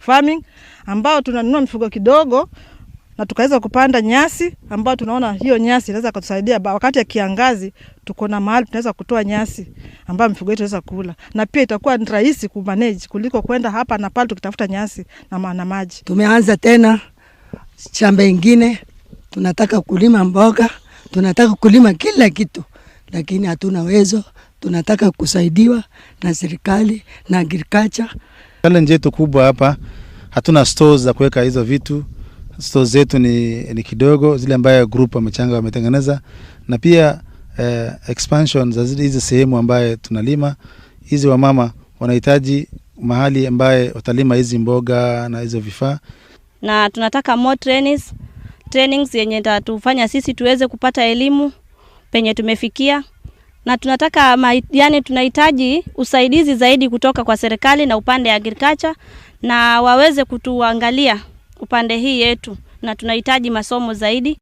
farming ambao tunanunua mifugo kidogo na tukaweza kupanda nyasi ambao tunaona hiyo nyasi inaweza kutusaidia wakati ya kiangazi. Tuko na mahali tunaweza kutoa nyasi ambayo mifugo yetu inaweza kula, na pia itakuwa ni rahisi kumanage kuliko kwenda hapa na pale tukitafuta nyasi na maji. Tumeanza tena shamba ingine, tunataka kulima mboga, tunataka kulima kila kitu, lakini hatuna uwezo. Tunataka kusaidiwa na serikali na agriculture. Challenge yetu kubwa hapa, hatuna stores za kuweka hizo vitu. Stores zetu ni kidogo, zile ambayo group wamechanga wametengeneza, na pia expansion za zile hizi sehemu ambaye tunalima. Hizi wamama wanahitaji mahali ambaye watalima hizi mboga na hizo vifaa. Na tunataka more trainings yenye itatufanya sisi tuweze kupata elimu penye tumefikia, na tunataka yani tunahitaji usaidizi zaidi kutoka kwa serikali na upande ya agriculture, na waweze kutuangalia upande hii yetu, na tunahitaji masomo zaidi.